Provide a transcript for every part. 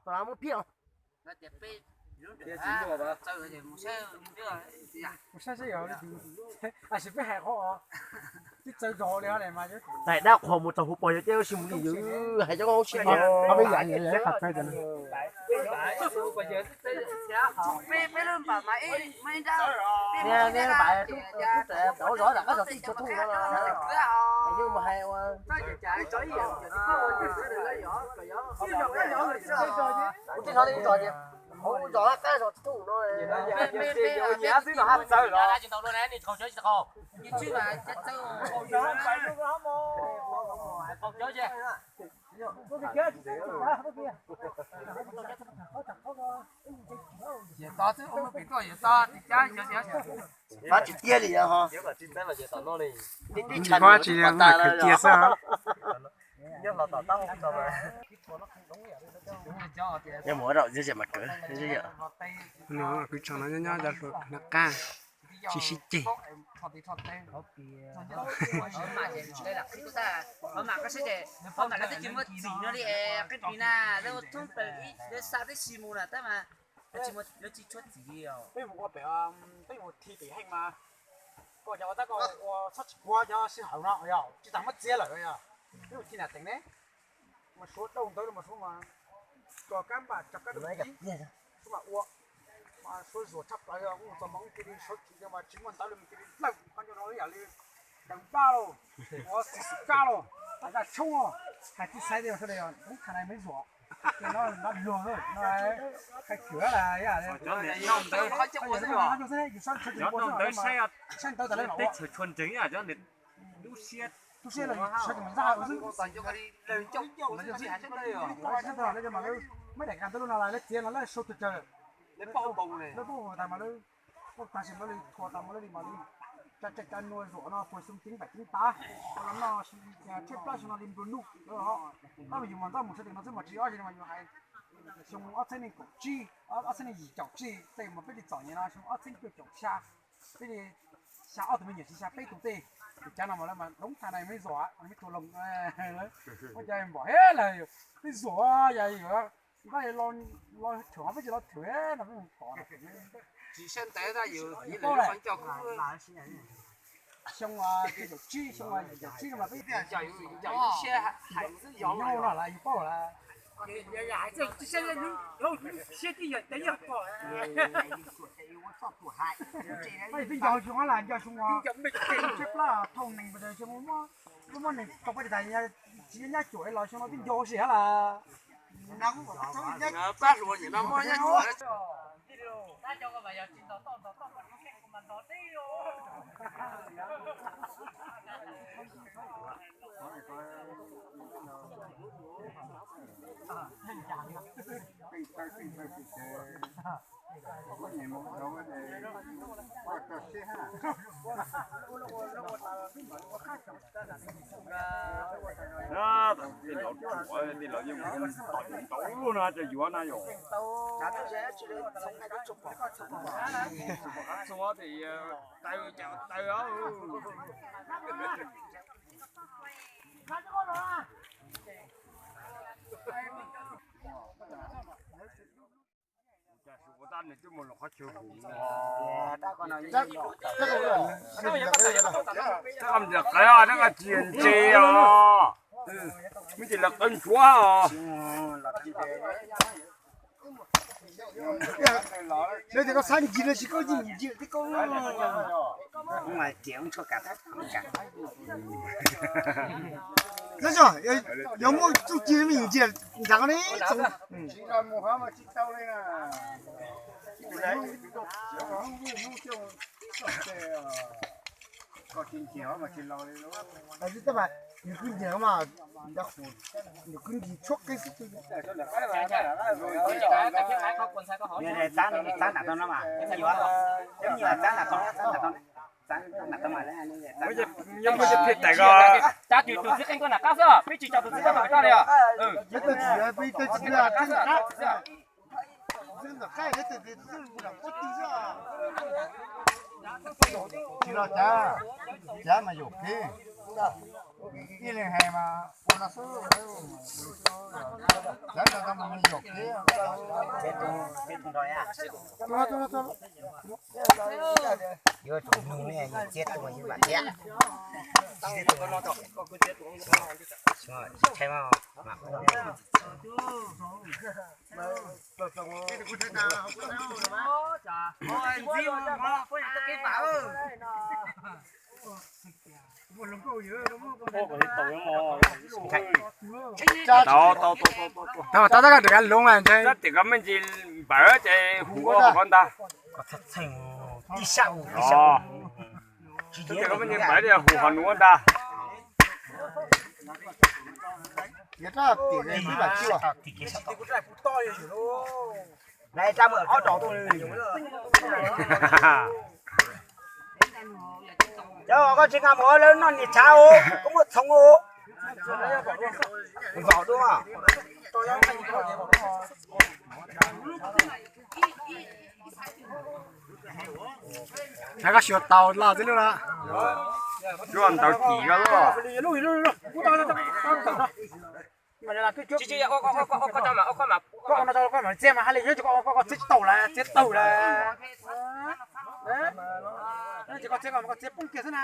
Tus no muab phiaj. Mus saib seb yog li, tab sis peb hais qhov twb txawv zog li mas. Tais dab qhuas mus txog huv pos yog ces ua si mus li yus hais cov koj ua si pos. Peb yam li qhov txawv. Peb peb lub npam mas ib, muaj ib nrab, peb mus ib nrab, peb zov lam qab zog tib tug thuj no, yus mus hais ua. Kuv twb hnov li zog tias hauv zos qab zog tib tug no. Peb peb peb tsis tau luaj na, nej thaum cov tsis tau, nej tsis mas cov txawv, thaum cov ces. Yawm tod xwb, ua pem tuaj yawm tod, tis cab yawm tod. Pab tsis tiag li ho. Pab tsis li, kwv tiag xwb. Nyob mus ua zaum zia zia mas kawv. Kwv tsev no nyob nyob cov hluas na qab, tsis sib ceg. Qhov mas lawv twb tsis muaj txim no li, qhib pis na, lawv ua thoob plaws ib, lawv xa tib si mus na tab mas lawv tsis tshuav txim li os. Peb mus ua pem, peb mus thi pem heej mas, koj cov ua tab koj ua txhob tsis puag cov sij hawm no yog tsis tas muab txiav lawm yog. Peb mus thi nram teev ne, mas suav dauj ntawv mas suav mas tso kab npaj tso kab dauj ntawv mas ua, mas suav zuag tshaj plaws yog mus txog mas cia li sawv tsees mas tsis muaj ntawv li cia li dawj qhov ncauj no ib yam li daws npaj los, ua xim xim kab los, zaj tshoob los, hais tib xaiv tias sawv daws yog lub tha nais me zuam, ces no npaj luag no, hais kwv las yam li. Saib ntawv tas li no, tub siab lawm sawv tsees ntag xwb. Lawv daim kas ntawv lub no lawv txiav no lawv sau tsawg tsawg, lawv paub tas mas lawb, paub tas sim lawv li thua tas mas lawb li, paub tas sim lawv li mas li. Tsa tsa tsa nua zuam no puas xyoo ceev npaim ceev tav, los noj tshaib plab xyoo no li nplua nuj. Tab mas yus mas ntab mus sawv tsees no xwb mas tsis ob tsi mas yus hais xyoo ob txhiab nees nkaum tsib, ob txhiab nees yim caum tsib tej mas peb li txom nyem no xyoo ob txhiab cuaj caum xya, peb li xya ob tug me nyuam xya peb tug tej, tus cav no mas lawv mas loob tha nais me zuam, me tua loos, ua cas npam thiab lawm, peb zuam yam yus nqa los thwm peb tsis los thwm no peb mus pom no. Tsis saib ntev tab yus yus xyoo cuaj caum tsib, xyoo yim caum tsib no mas peb yus yus siab hais xwb yus no las yus paub las. Siab tib yam cov yog pom. Peb nco xyoo las nco xyoo, tshaib plab thooj nees pas tas xyoo muab, muab nees tau pab tas tsis nyab cuam los xyoo no twb nco ua si las. Pab hluas nim no muab nyab cuam. Tej laus tsuav tej laus yeej mus tom yuav ntau lub no cov yuav na yom. Txhua tej taw cas taw. Ua tab nws twb mus los qhov chaw hum. Tab nws qev os, tab nws tsis ntse os. Mib ces lawv qev ntsuav os. Lawv tias koj xav ncig los sis koj yeej ncig tib koj. Yog muaj txuj ci me ncig nrad ne. Nws kwj nce mas, nws kwj nce tshuab qeb xwb. Txab nram tau no mas, txab nram tau, txab nram tau, txab nram tau mas. Nyob muaj cov phem tais ko. Txab tus txiv qeej koj nram qab xwb, peb tsis tso tus txiv qeej nram qab li os. Peb tau tsis, peb tau tsis, tsis los cav, cav mas yuam kev. Ib leeg hais mas ua no xwb, lawv no tau mus yog kiag. Yuav tsum nug ne, yus txiav tus yus vam thiab. Tsis txiav tus no, tsis tshai mas. Tau, tau, tau, tau, tau. Tab tias koj me ntsis npawv ces hu koj ntag. Tab tias koj me ntsis npawv ces hu hov nuav ntag. Cov koj tsis nqa mus lawv noj niam tshav os, koj muaj txhoov os. Vaum dua. Koj xyuas tau los txij lub na. Xyuas ntawd kim koj lub. Koj no koj mam txiav mas haj li, yog koj txiav tsis tau lawm, txiav tau lawm. Ces koj txiav koj txiav poob kiag xwb na.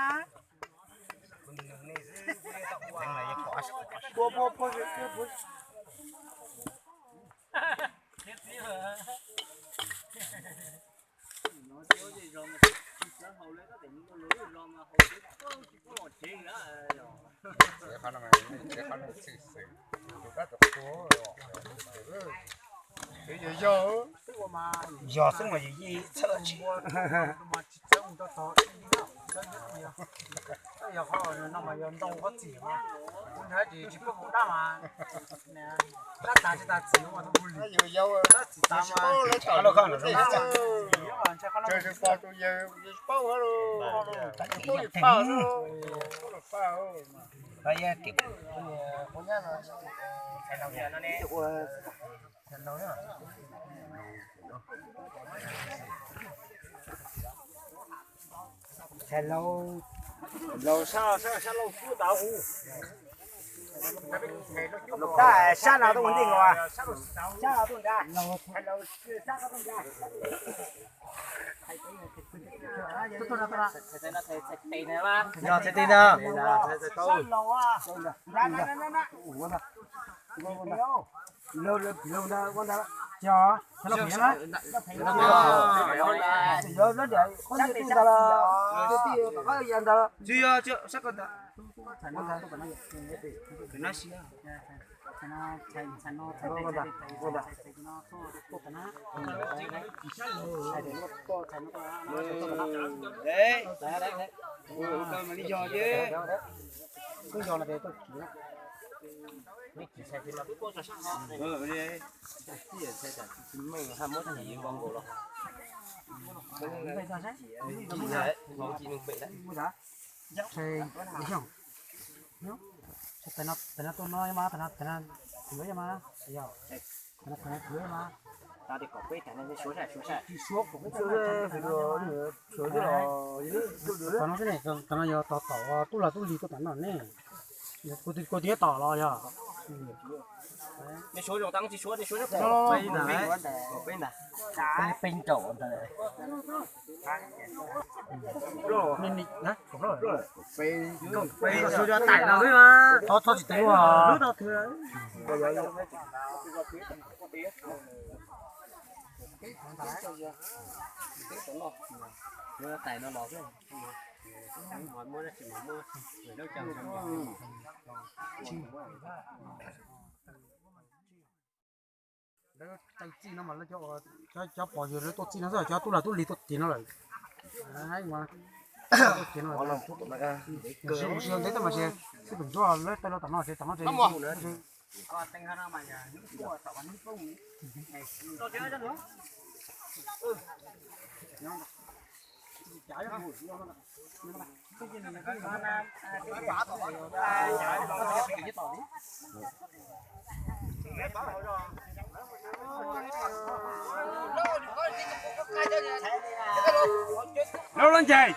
Yog xwb mas yus yeej txhawj tsis. Hello. Hello, sab, sab, sab laug suab ntav hu. Sab, sab no tuaj ua ntej nkaus, sab no tuaj nrad. Hello, sab no tuaj nrad. Yog txhais tes na. Tsis yog, sab laug phem na. Yog, yog, yog, qhov ntawd, qhov ntawd. Tes no tuaj no mas, tes no, tes no tuaj mas, yog, tes no tuaj mas. Tsis suav, tes no xwb ne, tes no yog tos tom tub lag tub lig tuaj tom no ne. Kuv twb tom los yog. Peb nraum ntawd. Txhob tsis tev ua. Lawv tau txij no mas lawv cov, cov pog yawg lawv tuaj txij no xwb, cov tub lag tub lig tuaj tim no lawm. Tuaj tim no lawm. Ua si ua ntev tab mas xib pem ntsuab lawv tau los tom no ces tom no ces. Lub lub ncaig.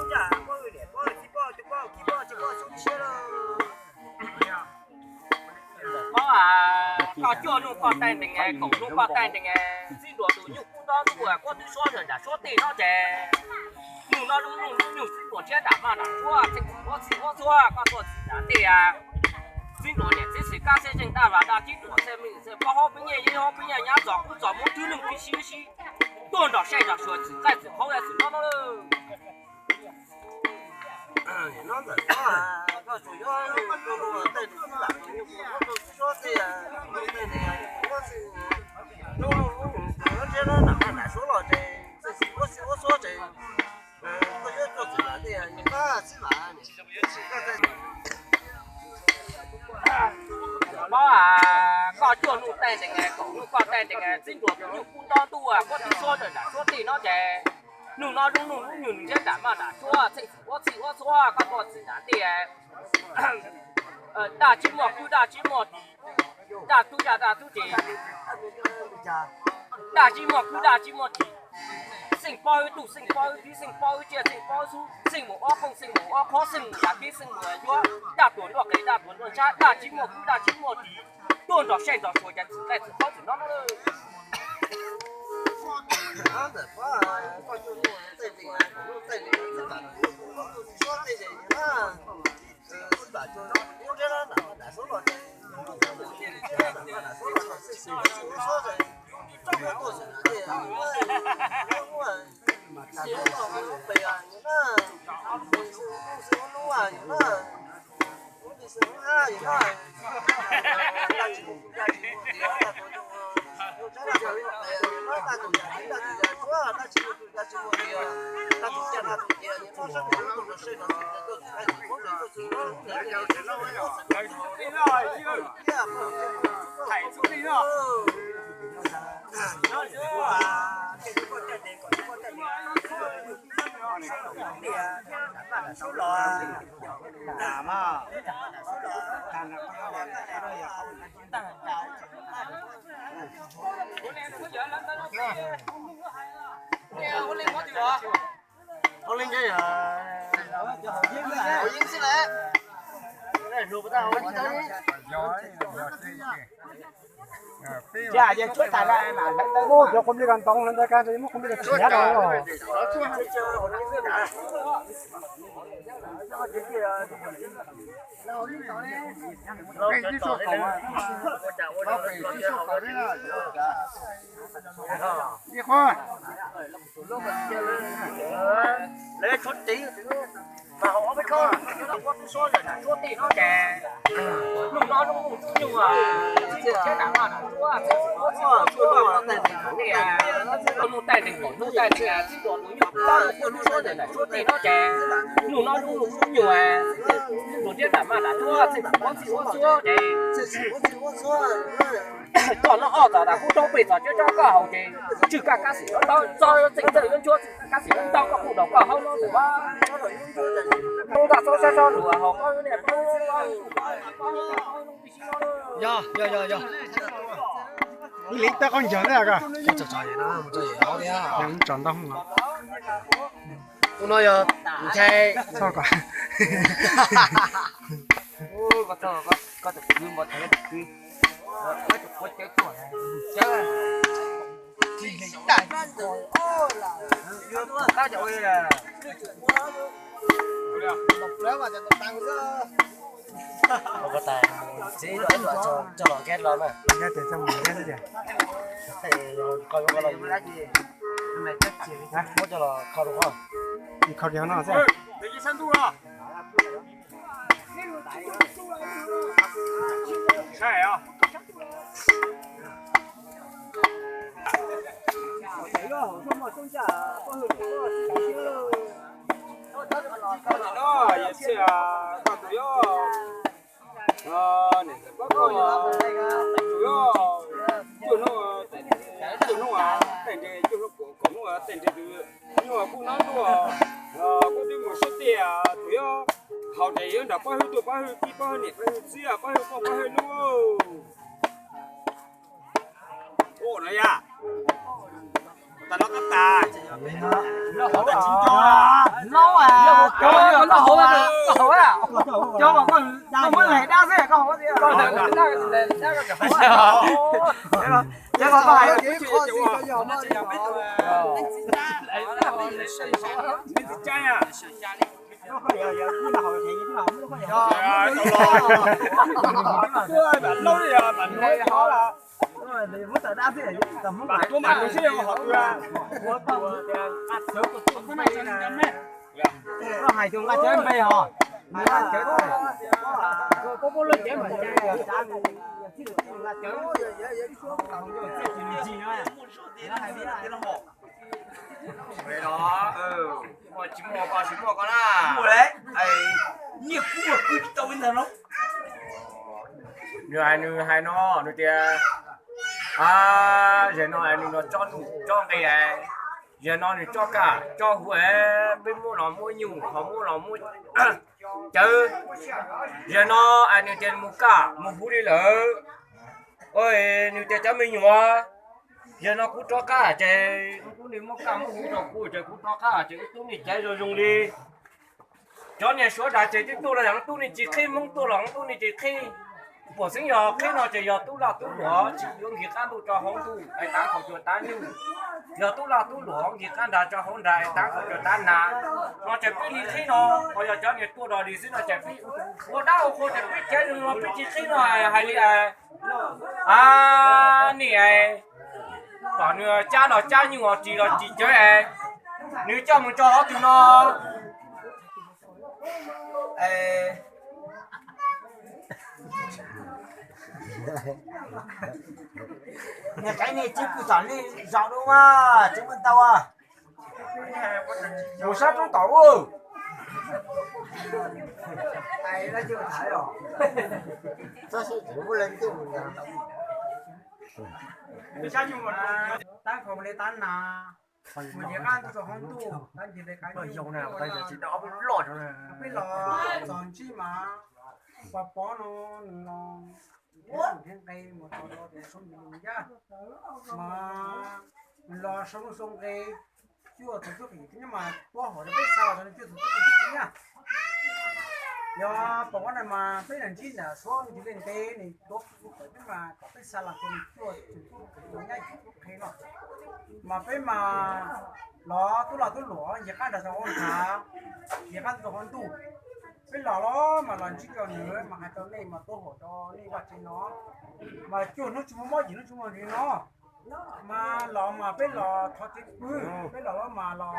lub ntsaj pob, niam pob, txiv pob, tus pob, kiv pob, tsis pob, xyoo siab lawm. Pob, koj cuaj nug koj taij ntees, kaum nug koj taij ntees, txij nruas tus nyuj kub ntob ntuj, koj twb suab ntawm nram suab tej no ces, nyuj no lub nyuj, nyuj txwv tuam ntshiab nram maj nram suab, txeej txwv huab txwv huab txhuab, koj tuaj txwv nram tej. Txij nruas niam txiv xwm kab xeb zeeg daj vas daj tib tuam xeb me xeb pob, hauv peb nyiaj yeb hauv peb nyiaj nyab, txom kub txom muab twb leej twb sib sib tuaj nrog saib nrog xyuas txwm qaij txwm qhaub txwm no no. Nim no ntawm koj, koj tsuas yuav ua tej lam tus nyuj kub ntob ntuj txwv suab tej, tej niag, lub, lub ntshiab no nram maj nram suab los ces txeej txwv huab txwv huab txhuab ces koj yuav tuaj txwv lam tej niag pab xib vam. Pob, koj cuaj nug taij ntees, kaum nug koj taij ntees, txij nruas tus nyuj kub ntob ntuj, koj twb suab ntawm nram suab tej no ces, nug no lub nyuj, lub nyuj ntshiab nram maj nram suab, txeej txwv huab txwv huab txhuab, koj tuaj txwv nram tej. Daj tsis muaj kwj, daj tsis muaj tis, daj tub yaj daj tub tis, daj tsis muaj kwj, daj tsis muaj tis, xeej pob wb tug, xeej pob wb tib, xeej pob wb tsiaj, xeej pob wb xub, xeej mus ob qhooj, xeej mus ob qhob, xeej mus yav teb, xeej mus yav yuav, daj tuam nruaj qes, daj tuam nruaj ntsab, daj tsis muaj kwj, daj tsis muaj tis, tuaj nrog saib nrog xyuas cov txwm qaij txwm qhaub txwm no no. Muab qhov nplej ko ntoo no ntawd, muab qhov nplej ko txiav no. Ib qho. Lawv tshuav tiv. Mas hauv ob peb khob, suab zam suab tej no ces, nug no nug nug nyuj, thiab nram no nram suab, nug taij neeg pom nug taij neeg, txij ntua tus nyuj, suab zam suab tej no ces, nug no nug nug nyuj, nug thiab nram no nram suab, txij ua txij ua suab ces, txog no ob txog tas kuv rau pem txog cov tsob koj haus ces, tswj kaj kab xim ntau, txog txeej txawj yuav nchuav tswj kaj kab xim ntau koj kuj daus koj haus no tus Ub, koj txhob sab sab lus haus koj niam. Yog, yog, yog, yog. Ib leeg tab qaub ncaug thiab koj. Tsom ntau no. Ub, no yog ntshai. Txhob kom. Ua tais txiv coj los nkag los na. Nkag tias coj mus nkag xwb tias. Muab coj los kho rau qhov. Kho kiag no xwb. Tus yog, tus yog, cuaj hnub, cuaj hnub, tej ntshe cuaj hnub kaum hnub tej ntshe tus nyuj kuj nab ntuj, kuj twb mus sab tiaj, tus yog haus tes yuav nrog pab hwj tuaj, pab hwj tij, pab hwj niam, pab hwj txiv, pab hwj poj, pab hwj hnub. Ua no yog, tas no qab tas, tas tsis nco, cov no hauv, cov no muab lem dab xwb, koj hauv tias. Koj hais tus nqa cawv npe hos, nqa cawv, nqa cawv, tsis muaj koj tsis muaj koj na. Nyiaj kub ua kwv tsis tau li ntag no. Nws hais, nws hais no, nws tias, a, zaum no nws no tsob nqi, zaum no nws tsob kaj tsob huv, peb muab los muab nyuj ho muab los muab cawv. Zaum no nws tias mus kaj mus huv li lawm. Nws tias cov me nyuam, zaum no kuv rov qab ces wb tub nej muab kaj muab huv rau kuv ces kuv rov qab ces wb tub nej caiv zoo zoo li. Cov niag Suav dav ces twb tuaj los yog wb tub nej tsis qhib, Hmoob tuaj los wb tub nej tsis qhib. Puam xeeb yog qhib no ces yog tub lag tub luam tsis yuav nkig qab ntuj rau hauv ntuj es tav khaum cuag tav nyuj. Yog tub lag tub luam nkig qab nrad rau hauv nrad es tav khaum cuag tav nas. No ces peb li qhib no, ho yog cov niag tuaj dog dig xwb no ces peb ua dab ua qhua ces peb caiv zoo no peb tsis qhib no hais li, a, nej, tom nws cab los cab nyuj os ris los ris cawv es nws coj mus tso hov twg no. Niag qaiv nej tsis pw tom nej zaum dua mas tsis muaj ntau. Mus sab roob tom ub. Tab khaum li tab nas, mus nce qab ntuj rau hauv ntuj, tab nce li qab ntuj. Peb los txog ntsib mas pos pov no, nws los thiab nqe mus txog rau tus soo nti ncaj, mas nws los sau sau nqe cuaj txog cuaj pim nyob mas tuab hom rau peb xa los rau cuaj txog cuaj pim nyob. Yog pom qhov no mas peb los ntsib ntawm Suav ntsis li ntev nws tuav kuv tawm peb mas kom peb xa los rau nws cuaj txog cuaj pim nyob cuaj qhe no. Mas peb mas los tub lag tub luam nce qab nrad rau hauv nrad, nce qab rau hauv ntuj. Peb los los mas los ntsib rau nws mas hais rau nej mas tuab hom rau nej vaj tsev no, mas cuaj hnub tsis muaj mob yim hnub tsis muaj nqhis no. Mas los mas peb los thov tsev pw, peb los los mas los,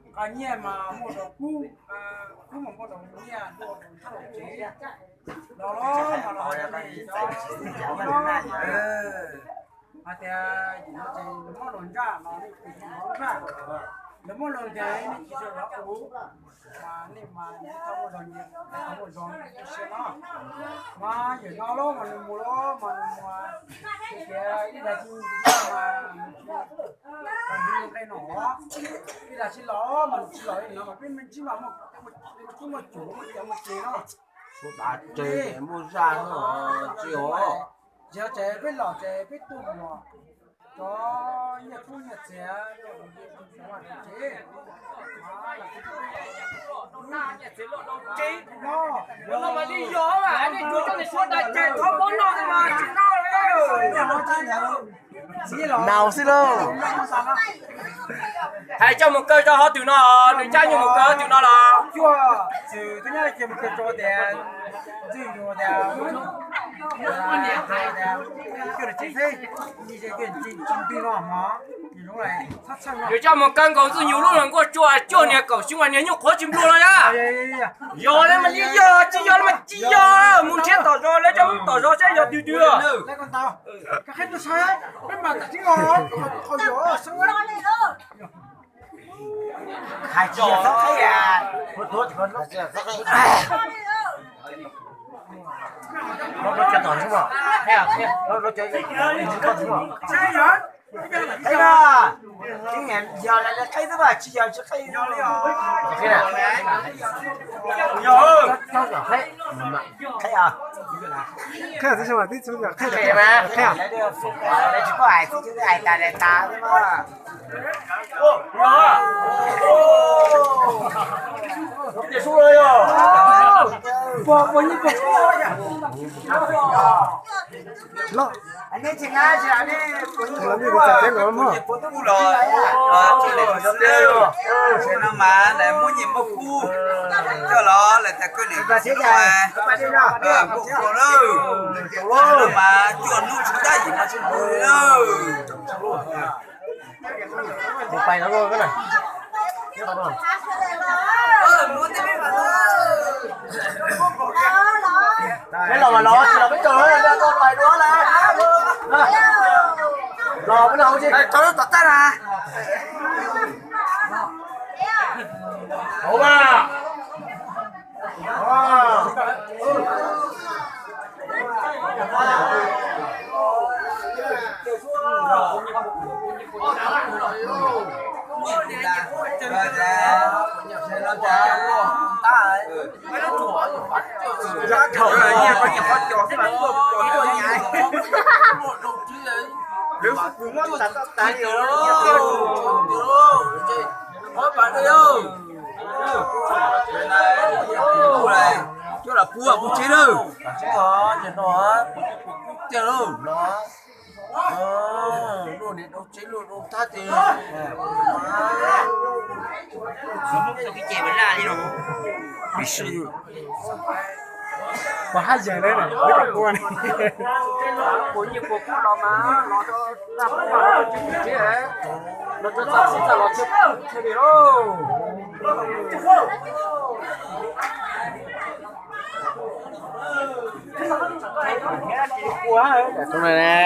nqa nyiaj mas muaj rau kub, kub mas muaj rau nyiaj, muaj rau nyiaj rau tsev. Los los mas los hais tias yim no ces lawv muab los ntsaj no, nej tsis muab ntsaj, lawv muab los ntes nej tsis tau zov kuv, mas nej mas tsis tau muaj zog nyiaj, tsis tau muaj zog siab no. Mas yawm no los mas nws mus los mas nws mus, tias ib dag tsis nqa mas nws tsis nqa no, ib dag tsis los mas nws tsis los li no mas peb me ntsis mas muaj, muaj cuv muaj cov muaj ces no. Ces muaj zaj no tsis os. Ces peb los ces peb tuaj mus cov nyiaj kub nyiaj txiag, Nau xwb lauj. Hais coj mus kaw rau hov twg no, nws cab nyuj mus kaw hov twg no los? Yus coj mus kaw nkaus ntxwg nyug lub hluas nkauj tsua cuag niag kaum xyoo mas niag nyuj qhuav tsis nplua no na. Yog li mas li yog, tsis yog li mas tsis yog, mus nrhiav tom zos lawv coj mus tom zos saib yog twg twg. Qhib na, tib niam yog lawv li qhib xwb mas tsis yog tsis qhib li os. Qhib na, qhib os, qhib mas, lawv tsis paub hais txiv, hais tas tas xwb mas. Los nej tsis nqa tsis los nej, kuv txawm teb los mog. Tsis no mas lawv muab nyiaj muab kub coj los lawv tas koj niam txiv los, muab kub lawm, no mas cuaj hnub tsis dab yim mas tsis mus li lawm. Mus pais no, peb los mas los tsis los peb caug, pais dua lawm. Los peb los hauv tsis, tau lub tom tag na. Hauv mas. Coj los pub ua pub tsev lawm. Tsev no, tiag lawm no. Luaj niam rau tsev luaj rau thab tiag. Puas haj yam li, puas nyiaj puas kub los mas los rau zaj pub los tsev, los rau txaj txhib txaj los txhia li lauj. Tus no ne,